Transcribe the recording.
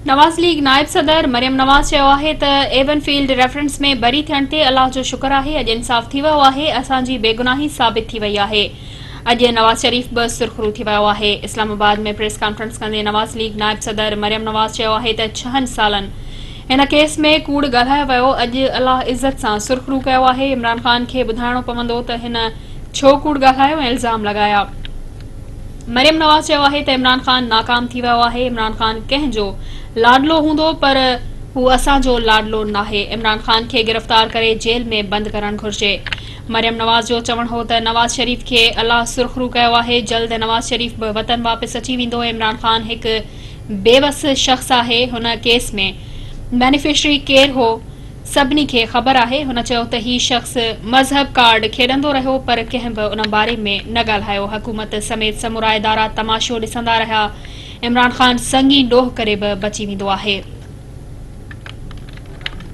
Nawaz league نائب صدر مريم نواز چيو آهي ته ايون فيلڊ ريفرنس ۾ بري ٿيڻ تي الله جو شڪر آهي، اڄ انصاف ٿي ويو آهي، اسان جي بيگناهي ثابت ٿي وئي آهي، اڄ نواز شريف به سرخرو ٿي ويو آهي. اسلام آباد ۾ پريس ڪانفرنس ڪندي نواز ليگ نائب صدر مريم نواز چيو آهي ته ڇهن سالن هن ڪيس ۾ ڪوڙ ڳالهايو ويو، اڄ الله عزت سان سرخرو ڪيو آهي، عمران خان کي ٻڌائڻو پوندو ته هن ڇو ڪوڙ ڳالهايو ۽ الزام لڳايا. مريم نواز چيو آهي ته عمران خان ناڪام ٿي ويو آهي، عمران خان ڪنهن جو لاڏلو هوندو پر هو اسان جو لاڏلو ناهي، عمران خان کي گرفتار ڪري جيل ۾ بند ڪرڻ گهرجي. مريم نواز جو چوڻ هو ته نواز شريف کي الله سرخرو ڪيو آهي، جلد نواز شريف به وطن واپس اچي ويندو، عمران خان هڪ بيوس شخص آهي، هن ڪيس ۾ بينيفشري ڪير هو؟ سڀني کي خبر آهي، هن چيو ته هي شخص مذهب ڪارڊ کيڏندو رهيو پر ڪنهن به ان باري ۾ نه ڳالهايو، حڪومت سميت سمورا ادارا تماشو ڏسندا رهيا، عمران خان سنگين ڏوهه ڪري به بچي ويندو آهي.